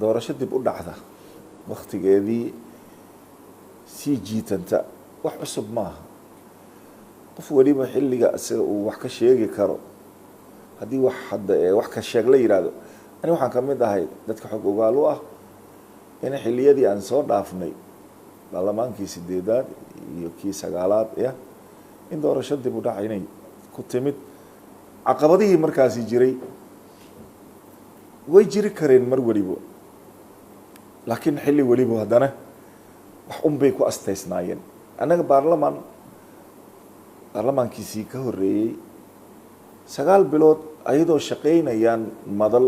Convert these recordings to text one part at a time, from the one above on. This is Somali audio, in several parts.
Doorasho dib u dhacda, waktigeedii sii jiitanta, wax cusub maaha. Qof weliba xilliga isaga uu wax ka sheegi karo, haddii wax hadda ee wax ka sheeg la yidhaahdo, ani waxaan ka mid ahay dadka xog ogaal u ah in xilliyadii aan soo dhaafnay, baarlamaankii sideedaad iyo kii sagaalaad ya, in doorasho dib u dhac inay ku timid. Caqabadihii markaasi jiray way jiri kareen mar welibo, laakiin xilli weliba haddana wax un bay ku astaysnaayeen. Annaga baarlamaankiisii ka horreeyey 9 bilood ayadoo shaqaynayaan madal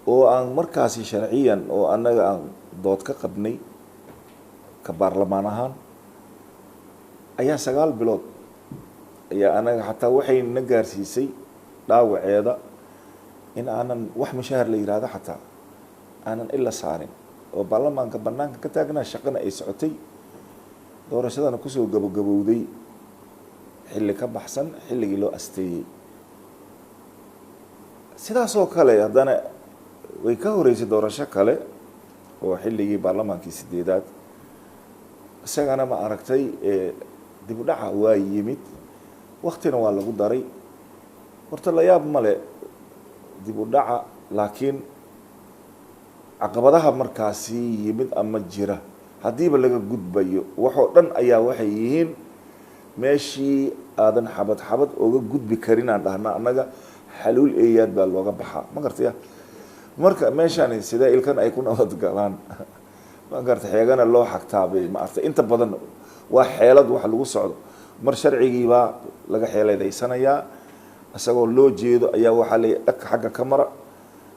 oo aan markaasi sharciyan oo annaga aan dood ka qabnay ka baarlamaan ahaan ayaa 9 bilood ayaa annaga xataa waxay na gaarsiisay dhaawaceeda in aanan wax mushaahar la yihahdo xataa aanan ila saarin, oo baarlamaanka banaanka ka taagnaa, shaqana ay socotay, doorashadana kusoo gabagabowday xilli ka baxsan xilligii loo asteeyey. Sidaasoo kale haddana way ka horeysay doorasho kale oo xilligii baarlamaankii sideedaad, isagana ma aragtay dib u dhaca waa yimid, waktina waa lagu daray. Horta la yaab male dib u dhaca, laakiin caqabadaha markaasi yimid ama jira haddiiba laga gudbayo, waxoo dhan ayaa waxay yihiin meeshii aadan xabad xabad oga gudbi karin aan dhahna annaga xaluul eeyaad baa looga baxaa, ma gartaya? Marka meeshani sidee ilkan ay ku nabad galaan, ma garta, xeegana loo xagtaabay, ma artay? Inta badan waa xeelad wax lagu socdo. Mar sharcigiibaa laga xeeleedaysanayaa, isagoo loo jeedo ayaa waxaa leeyahy dhag xagga ka mara.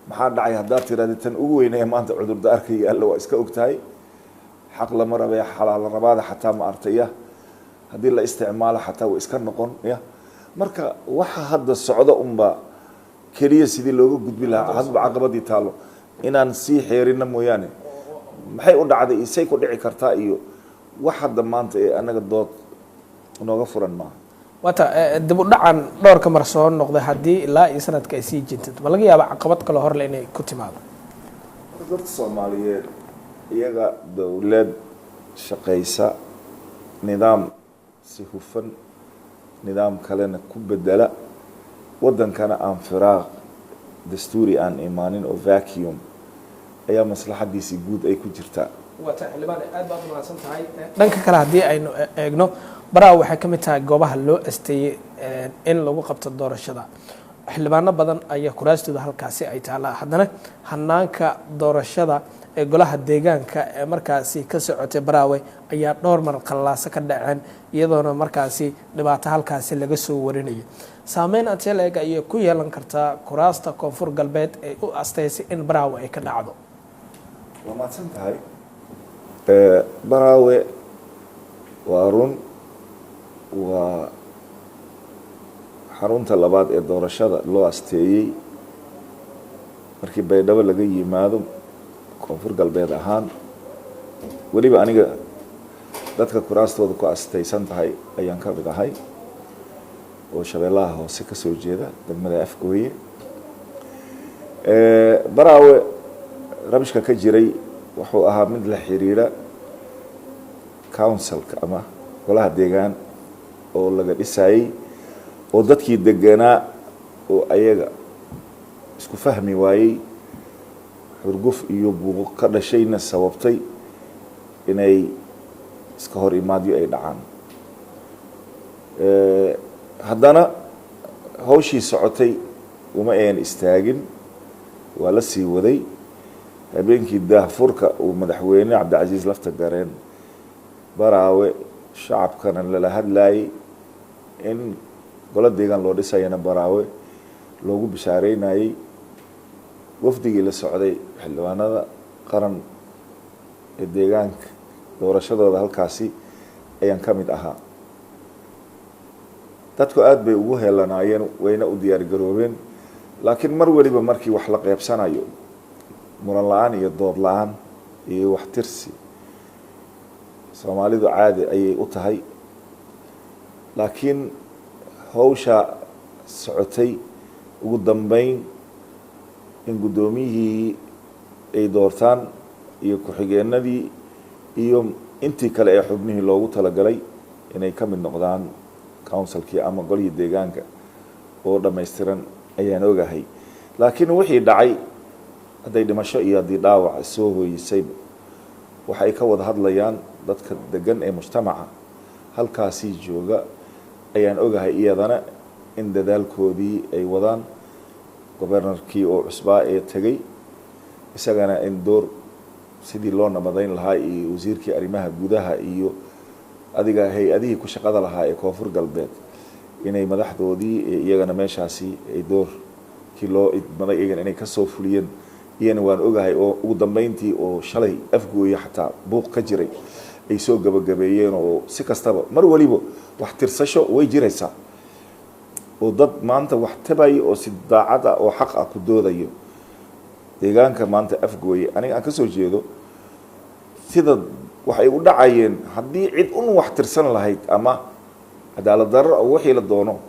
Maxaa dhacay haddaad tiraahda? Tan ugu weynaya maanta cudurdaarka yaalla waa iska ogtahay, xaq lama rabee xalaal rabaada xataa, ma artaya, haddii la isticmaalo xataa way iska noqon ya. Marka waxa hadda socda unba keliya sidii looga gudbi lahaa hadba caqabadii taalo inaan sii xeerina mooyaane, maxay u dhacday iyo say ku dhici kartaa iyo wax hadda maanta ee annaga dood nooga furan maaha. Waata dib u dhacan dhowrka mar soo noqday, haddii ilaa iyo sanadka ay sii jintid, ma laga yaaba caqabad kaloo horle inay ku timaado? Dadka Soomaaliyeed iyaga dowlad shaqaysa, nidaam si hufan nidaam kalena ku bedela, waddankana aan firaaq dastuuri aan imaanin oo vacuum ayaa maslaxadiisii guud ay ku jirtaa. Waata xildhibaan, aad baad umahadsan tahay. Dhanka kale haddii aynu eegno, Baraawe waxay ka mid tahay goobaha loo asteeyey in lagu qabto doorashada. Xildhibaano badan ayaa kuraastooda halkaasi ay taallaa. Haddana hanaanka doorashada ee golaha deegaanka ee markaasi ka socotay Baraawe ayaa dhowr mar qallaaso ka dhaceen, iyadoona markaasi dhibaato halkaasi laga soo warinayo. Saameyn intee le'eg ayay ku yeelan kartaa kuraasta Koonfur Galbeed ee u asteysay in Baraawe ay ka dhacdo? Waa mahadsan tahay. Baraawe waa run, waa xarunta labaad ee doorashada loo asteeyey markii Baydhabo laga yimaado Koonfur Galbeed ahaan. Weliba aniga dadka kuraastooda ku astaysan tahay ayaan ka mid ahay, oo Shabeellaha Hoose ka soo jeeda, degmada Afgooye. Baraawe rabishka ka jiray wuxuu ahaa mid la xiriira councilka ama golaha deegaan oo laga dhisayey, oo dadkii deganaa oo ayaga isku fahmi waayey, xurguf iyo buuqo ka dhashayna sababtay inay iska hor imaadyo ay dhacaan. Haddana hawshii socotay uma ayan istaagin, waa la sii waday. Habeenkii daahfurka uu madaxweyne Cabdicasiis Lafta Gareen Baraawe shacabkana lala hadlayay in golo deegaan loo dhisayana Baraawe loogu bishaareynayey, wafdigii la socday xildhibaanada qaran ee deegaanka doorashadooda halkaasi ayaan ka mid ahaa. Dadku aada bay ugu heelanaayeen, wayna u diyaar garoobeen, laakiin mar waliba markii wax la qeybsanayo, muran la-aan iyo dood la-aan iyo wax tirsi Soomaalidu caadi ayay u tahay. Laakiin hawsha socotay, ugu dambeyn in guddoomiyihii ay doortaan iyo ku-xigeenadii iyo intii kale ee xubnihii loogu talagalay inay ka mid noqdaan councilkii ama golihii deegaanka oo dhammaystiran ayaan ogahay. Laakiin wixii dhacay, hadday dhimasho iyo haddii dhaawac soo hooyisayba, waxa ay ka wada hadlayaan dadka degan ee mujtamaca halkaasii jooga ayaan ogahay, iyadana in dadaalkoodii ay wadaan. Gobernorkii oo cusbaa ee tegey isagana in door sidii loo nabadayn lahaa, iyo wasiirkii arrimaha gudaha iyo adiga hay-adihii ku shaqada lahaa ee Koonfur Galbeed inay madaxdoodii iyagana meeshaasi ay doorkii loo idmaday iyagana inay kasoo fuliyeen, iyana waan ogahay. Oo ugu dambeyntii oo shalay Afgooye xataa buuq ka jiray ay soo gabagabeeyeen. Oo si kastaba mar waliba wax tirsasho way jiraysaa, oo dad maanta wax tabayo oo si daacad ah oo xaq ah ku doodayo. Deegaanka maanta Afgooye aniga aan kasoo jeedo, sida waxay u dhacayeen, haddii cid un wax tirsan lahayd ama cadaalad darro oo wixii la doono,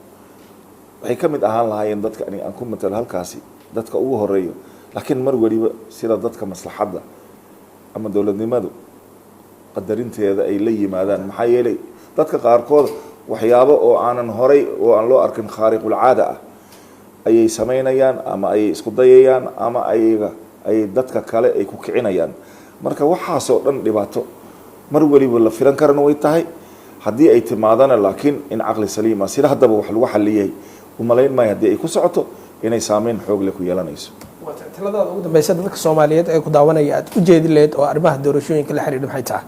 waxay ka mid ahaan lahaayeen dadka aniga aan ku matalo halkaasi dadka ugu horeeyo. Laakiin mar waliba sida dadka maslaxadda ama dowladnimadu qadarinteeda ay la yimaadaan, maxaa yeelay dadka qaarkood waxyaabo oo aanan horay oo aan loo arkin, khaariqulcaada ah, ayay samaynayaan ama ayay isku dayayaan ama ayaga ay dadka kale ay ku kicinayaan. Marka waxaasoo dhan dhibaato mar waliba la filan karana way tahay haddii ay timaadana. Laakiin in caqli saliima sida haddaba wax lagu xaliyay, umalayn maayo haddii ay ku socoto inay saameyn xoog leh ku yeelanayso. Taladaada ugu dambeysa dadka Soomaaliyeed ee ku daawanaya aad u jeedi lahayd oo arrimaha doorashooyinka la xiriidha maxay tahay?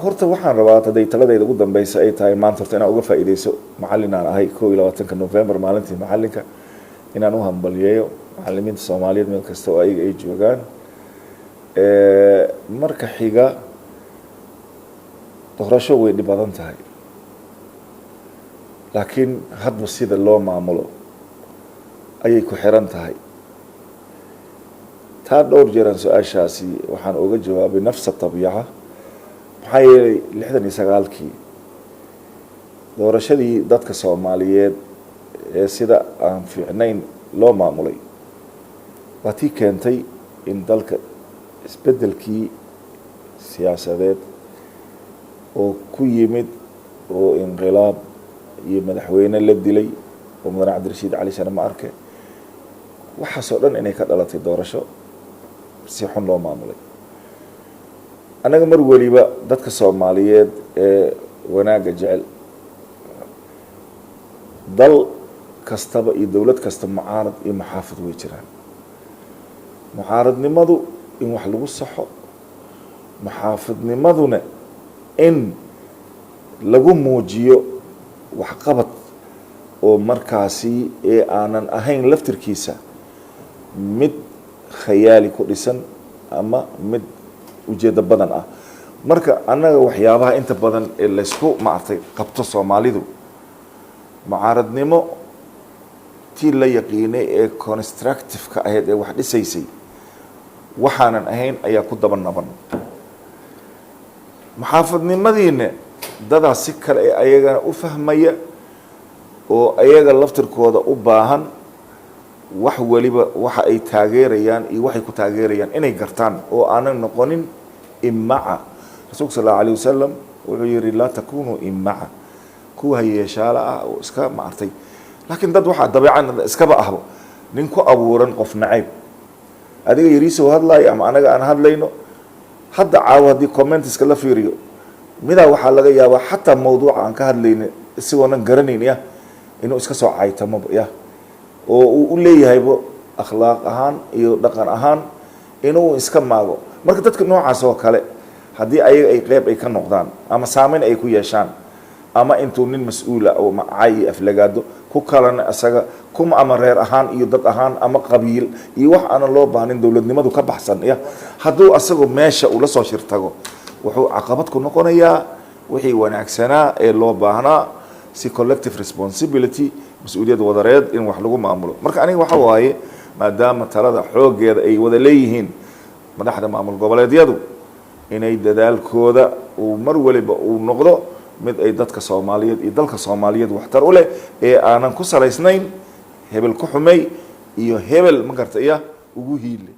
Horta waxaan rabaa, hadday taladayda ugu dambeysa ay tahay maanta, horta inaan uga faa'iideyso macallin aan ahay, 21-ka November, maalintii macallinka, inaan u hambalyeeyo macallimiinta Soomaaliyeed meel kasta oo ayaga ay joogaan. Marka xiga, doorasho way dhib badan tahay, laakiin hadba sida loo maamulo ayay ku xiran tahay. Taa dhowr jeeraan su-aashaasi waxaan uga jawaabay nafsa tabiica. Maxaa yeelay 69-kii doorashadii dadka Soomaaliyeed ee sida aan fiicnayn loo maamulay waa tii keentay in dalka isbeddelkii siyaasadeed oo ku yimid, oo inqilaab iyo madaxweyne la dilay oo mudane Cabdirashiid Cali Sharma Arke, waxaasoo dhan inay ka dhalatay doorasho si xun loo maamulay. Annaga mar weliba dadka Soomaaliyeed ee wanaagga jecel, dal kastaba iyo dowlad kasta mucaarad iyo muxaafid way jiraan. Mucaaradnimadu in wax lagu saxo, muxaafidnimaduna in lagu muujiyo waxqabad oo markaasi ee aanan ahayn laftirkiisa mid khayaali ku dhisan ama mid ujeeddo badan ah. Marka annaga waxyaabaha inta badan ee laysku maartay qabto Soomaalidu, mucaaradnimo tii la yaqiinay ee constructive-ka ahayd ee wax dhisaysay waxaanan ahayn ayaa ku daba naban. Muxaafadnimadiina dadaa si kale ee ayagana u fahmaya, oo ayaga laftirkooda u baahan wax waliba waxa ay taageerayaan iyo waxay ku taageerayaan inay gartaan, oo aanan noqonin imaca. Rasuulka sal allahu alayh wasalam wuxuu yihi: "Laa takunuu imaca," kuwa hayeeshaala ah oo iska maartay. Laakiin dad waxaa dabeecan iskaba ahbo nin ku abuuran qof nacayb. Adiga yariisoo hadlaayo ama anaga aan hadlayno hadda caawo, haddii commentiska la fiiriyo, midaa waxaa laga yaabaa xataa mawduuca aan ka hadlayna isagoonan garanayn ya inuu iska soo caytamaba ya, oo uu u leeyahaybo akhlaaq ahaan iyo dhaqan ahaan inuu iska maago. Marka dadka noocaas oo kale haddii ayaga ay qeyb ay ka noqdaan ama saameyn ay ku yeeshaan, ama intuu nin mas-uula oo macay iyo aflagaado ku kalena isaga kuma ama reer ahaan iyo dad ahaan ama qabiil iyo wax aanan loo baahnin, dowladnimadu ka baxsan ya, hadduu asagoo meesha uu la soo shirtago, wuxuu caqabad ku noqonayaa wixii wanaagsanaa ee loo baahnaa si collective responsibility, mas-uuliyad wadareed, in wax lagu maamulo. Marka aniga waxa waaye, maadaama talada xooggeeda ay wada leeyihiin madaxda maamul goboleedyadu, inay dadaalkooda uu mar waliba uu noqdo mid ay dadka Soomaaliyeed iyo dalka Soomaaliyeed waxtar u leh, ee aanan ku salaysnayn hebel ku xumey iyo hebel ma garta iya ugu hiile.